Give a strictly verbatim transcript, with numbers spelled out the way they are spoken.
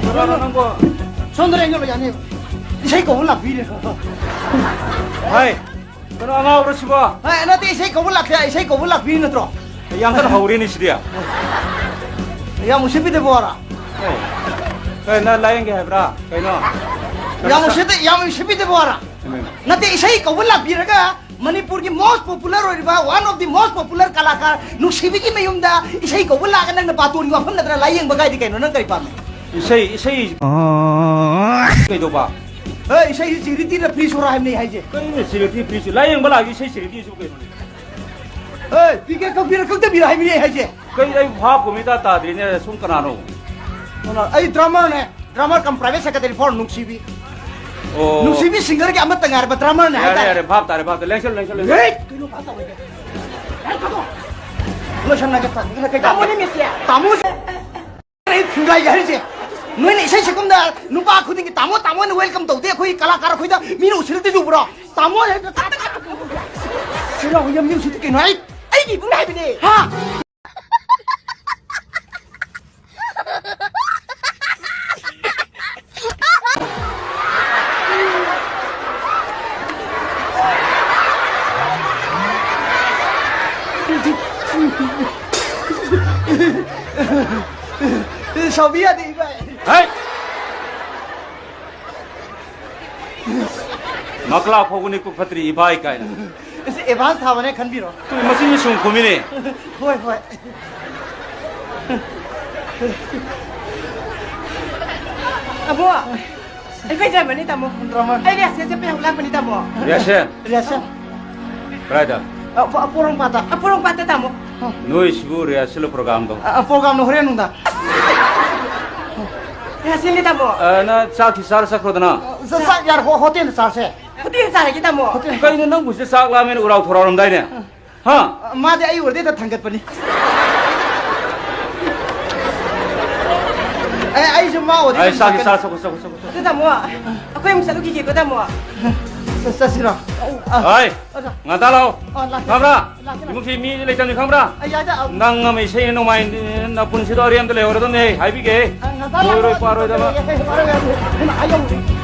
ꯀꯅꯥꯅꯣ ꯅꯪꯕꯣ? ꯁꯣꯝꯗ ꯂꯦꯡꯖꯜꯂꯣ, ꯌꯥꯅꯤ꯫ ꯏꯁꯩ ꯀꯧꯕ ꯂꯥꯛꯄꯤꯔꯦ꯫ ꯍꯥꯏ, ꯀꯩꯅꯣ ꯑꯉꯥꯎꯕ꯭ꯔꯣ ꯁꯤꯕꯣ? ꯍꯥꯏ, ꯅꯠꯇꯦ, ꯏꯁꯩ ꯀꯧꯕ ꯂꯥꯛꯁꯦ, ꯏꯁꯩ ꯀꯧꯕ ꯂꯥꯛꯄꯤꯔꯤ ꯅꯠꯇ꯭ꯔꯣ? ꯌꯥꯝ ꯀꯟꯅ ꯍꯧꯔꯦꯅꯦ ꯁꯤꯗꯤ꯫ ꯌꯥꯝ ꯎꯁꯤꯠꯄꯤꯗꯕ ꯋꯥꯔꯥ? ꯑꯦ, ꯀꯩꯅꯣ ꯂꯥꯏꯌꯦꯡꯒꯦ ꯍꯥꯏꯕ꯭ꯔꯥ? ꯀꯩꯅꯣ? ꯌꯥꯝ ꯎꯁꯤꯠꯇ-, ꯌꯥꯝ ꯎꯁꯤꯠꯄꯤꯗꯕ ꯋꯥꯔꯥ? ꯎꯝ꯫ ꯅꯠꯇꯦ, ꯏꯁꯩ ꯀꯧꯕ ꯂꯥꯛꯄꯤꯔꯒ ꯃꯅꯤꯄꯨꯔꯒꯤ most popular ꯑꯣꯏꯔꯤꯕ, one of the most popular ꯀꯂꯥꯀꯥꯔ ꯅꯨꯡꯁꯤꯕꯤꯒꯤ ꯃꯌꯨꯝꯗ ꯏꯁꯩ ꯀꯧꯕ ꯂꯥꯛꯑꯒ ꯅꯪꯅ ꯕꯥꯇꯣꯟꯒꯤ ꯋꯥꯐꯝ ꯅꯠꯇ꯭ꯔꯥ ꯂꯥꯏꯌꯦꯡꯕ ꯀꯥꯏꯗꯤ ꯀꯩꯅꯣ? ꯅꯪ ꯀꯔꯤ ꯄꯥꯝꯃꯤ? ꯏꯁꯩ, ꯏꯁꯩ ꯀꯩꯗꯧꯕ? ꯑꯦ, ꯏꯁꯩꯁꯤ charity ꯗ free show ꯔ ꯍꯥꯏꯕꯅꯦ ꯑꯩ ꯍꯥꯏꯁꯦ꯫ ꯀꯩꯅꯣ charity free show? ꯂꯥꯏꯌꯦꯡꯕ ꯂꯥꯛꯑꯒ ꯏꯁꯩ charity ꯁꯤꯕꯨ ꯀꯩꯅꯣꯅꯦ? ꯑꯦ, ꯇꯤꯀꯦꯠ ꯀꯛꯄꯤꯔ ꯀꯛꯇꯕꯤꯔ ꯍꯥꯏꯕꯅꯦ ꯑꯩ ꯍꯥꯏꯁꯦ꯫ ꯀꯩ, ꯑꯩ ꯚꯥꯞ ꯑꯃ ꯏꯇꯥ ꯇꯥꯗ꯭ꯔꯤꯅꯦ, ꯁꯣꯝ ꯀꯅꯥꯅꯣ? ꯀꯅꯥ? ꯑꯩ ꯗ꯭ꯔꯃꯔꯅꯦ, ꯗ꯭ꯔꯃꯔ ꯀꯝ private secretary for ꯅꯨꯡꯁꯤꯕꯤ꯫ ꯑꯣ꯫ ꯅꯨꯡꯁꯤꯕꯤ ꯁꯤꯡꯒꯔꯒꯤ ꯑꯃꯠꯇ ꯉꯥꯏꯔꯕ ꯗ꯭ꯔꯃꯔꯅꯦ ꯌꯥꯔꯦ, ꯍꯥꯏꯇꯥꯔꯦ꯫ ꯌꯥꯔꯦ, ꯚꯥꯞ ꯇꯥꯔꯦ, ꯚꯥꯞ ꯇꯥꯔꯦ꯫ ꯂꯦꯡꯁꯜꯂꯨ, ꯂꯦꯡꯁꯜꯂꯨ, ꯂꯦꯡꯁꯜꯂꯨ꯫ ꯍꯦ! ꯀꯩꯅꯣ ꯚꯥꯞ ꯇꯥꯔꯣꯏꯗꯦ? ꯍꯦ, ꯀꯩꯅꯣ! ꯂꯣꯏꯁꯟꯅꯒꯦ, ꯇꯥꯃꯣ꯫ ꯇꯥꯃꯣꯅꯦ, ꯃꯤꯁꯁꯦ꯫ ꯇꯥꯃꯣꯁꯦ꯫ ꯑꯩ ꯐꯨꯡꯒꯥꯏꯒꯦ ꯍꯥꯏꯔꯤꯁꯦ꯫ ꯅꯣꯏꯅ ꯏꯁꯩ ꯁꯛꯐꯝꯗ ꯅꯨꯄꯥ ꯈꯨꯗꯤꯡꯒꯤ "ꯇꯥꯃꯣ, ꯇꯥꯃꯣ" ꯍꯥꯏꯅ welcome ꯇꯧꯗꯦ꯫ ꯑꯩꯈꯣꯏ ꯀꯂꯥꯀꯥꯔ ꯑꯩꯈꯣꯏꯗ ꯃꯤꯅ ꯎꯁꯤꯜꯂꯛꯇ꯭ꯔꯤꯁꯦ ꯎꯕ꯭ꯔꯣ? "ꯇꯥꯃꯣ" ꯍꯥꯏꯅ ꯁꯤꯔꯥ ꯍꯣꯏ ꯌꯥꯝ ꯃꯤ ꯎꯁꯤꯠꯇꯦ ꯀꯩꯅꯣ? ꯑꯩ, ꯑꯩꯒꯤ ꯏꯕꯨꯡꯅ ꯍꯥꯏꯕꯅꯦ꯫ ꯍꯥ? ꯁꯥꯎꯕꯤ ꯌꯥꯗꯦ, ꯏꯕꯥꯏ꯫ ꯍꯩ! ꯃꯀ꯭ꯂꯥ ꯐꯥꯎꯕꯅꯤ ꯀꯨꯛ ꯐꯠꯇ꯭ꯔꯤ ꯏꯕꯥꯏ ꯀꯥꯏꯅ꯫ ꯑꯁꯤ advance ꯊꯥꯕꯅꯦ ꯈꯟꯕꯤꯔꯣ꯫ ꯃꯁꯤꯁꯨ ꯁꯨꯝ ꯈꯨꯝꯃꯤꯅꯦ꯫ ꯍꯣꯏ, ꯍꯣꯏ꯫ ꯑꯕꯣ, ꯑꯩꯈꯣꯏ ꯗ꯭ꯔꯃꯔꯅꯤ, ꯇꯥꯃꯣ꯫ ꯗ꯭ꯔꯃꯔ꯫ ꯑꯩ ꯔꯤꯍꯔꯁꯦꯜ ꯆꯠꯄ ꯌꯥꯎ ꯂꯥꯛꯄꯅꯤ, ꯇꯥꯃꯣ꯫ ꯔꯤꯍꯔꯁꯦꯜ? ꯔꯤꯍꯔꯁꯦꯜ꯫ ꯀꯗꯥꯏꯗ? ꯑ, ꯄꯣ-, ꯄꯣꯔꯣꯝꯄꯥꯠꯇ꯫ ꯑ, ꯄꯣꯔꯣꯝꯄꯥꯠꯇ, ꯇꯥꯃꯣ꯫ ꯅꯣꯏꯁꯤꯕꯨ ꯔꯤꯍꯔꯁꯦꯜ ꯄ꯭ꯔꯣꯒ꯭ꯔꯥꯝꯗꯣ? ꯑ, ꯑ, ꯄ꯭ꯔꯣꯒ꯭ꯔꯥꯝꯅ ꯍꯣꯔꯦꯟ ꯅꯨꯡꯗꯥꯡ꯫ ꯔꯤꯍꯔꯁꯦꯜꯅꯤ, ꯇꯥꯃꯣ꯫ ꯑ, ꯅꯪ ꯆꯥꯛꯇꯤ ꯆꯥꯔ ꯆꯠꯈ꯭ꯔꯣꯗꯅ꯫ ꯑ, ꯆꯥ-, ꯆꯥꯛ ꯌꯥꯔꯦ, ꯍꯣ-, ꯍꯣꯇꯦꯜꯗ ꯆꯥꯔꯁꯦ꯫ ꯍꯣꯇꯦꯜꯗ ꯆꯥꯔꯒꯦ, ꯇꯥꯃꯣ꯫ ꯍꯣꯇꯦꯜ꯫ ꯀꯩꯅꯣ ꯅꯪꯕꯨ ꯁꯤꯗ ꯆꯥꯛ ꯂꯥꯝꯃꯦꯅ ꯎꯔꯥꯎ ꯊꯧꯔꯥꯎꯔꯝꯗꯥꯏꯅꯦ? ꯍꯥ? ꯃꯥꯗꯤ ꯑꯩ ꯑꯣꯏꯔꯗꯤ ꯍꯦꯛꯇ ꯊꯥꯡꯒꯠꯄꯅꯤ꯫ ꯑꯦ, ꯑꯩꯁꯨ ꯃꯥ ꯑꯣꯏꯔꯗꯤ ꯑꯩ ꯑꯗꯨꯝ ꯆꯥꯛꯁꯤ ꯊꯥꯡꯒꯠ- ꯆꯥꯔ ꯆꯠꯈ꯭ꯔꯣ, ꯆꯠꯈ꯭ꯔꯣ, ꯆꯠꯈ꯭ꯔꯣ, ꯆꯠꯈ꯭ꯔꯣ꯫ ꯑꯗꯨ ꯇꯥꯃꯣ, ꯑꯩꯈꯣꯏ ꯑꯃꯨꯛ ꯆꯠꯂꯨꯈꯤꯒꯦꯀꯣ, ꯇꯥꯃꯣ꯫ ꯆꯠꯁꯤꯔꯣ? ꯑ, ꯍꯣꯏ, ꯑꯣꯖꯥ꯫ ꯉꯟꯇꯥ ꯂꯥꯛꯑꯣ꯫ ꯑ, ꯂꯥꯛꯀꯦ꯫ ꯈꯪꯕ꯭ꯔꯥ? ꯂꯥꯛꯀꯦ, ꯂꯥꯛꯀꯦ꯫ ꯏꯃꯨꯡꯁꯤ ꯃꯤ ꯂꯩꯇꯕꯅꯤ ꯈꯪꯕ꯭ꯔꯥ? ꯑ, ꯌꯥꯏꯗ, ꯑ, ꯅꯪ ꯑꯃ ꯏꯁꯩ ꯅꯣꯡꯃꯥꯏ ꯅꯄꯨꯟꯁꯤꯗꯣ ꯑꯔꯦꯝꯕꯗ ꯂꯩꯍꯧꯔꯗꯕꯅꯦ, ꯍꯥꯏꯕꯤꯒꯦ꯫ ꯑ, ꯉꯟꯇꯥ ꯂꯥꯛꯑꯣ꯫ ꯂꯣꯏꯔꯣꯏ ꯄꯥꯔꯣꯏꯗꯕ꯫ ꯑꯦ, ꯑꯦ, ꯄꯥꯔꯣꯏ, ꯄꯥꯔꯣꯏ꯫ ꯍꯩꯃꯥ, ꯑꯌꯧ꯫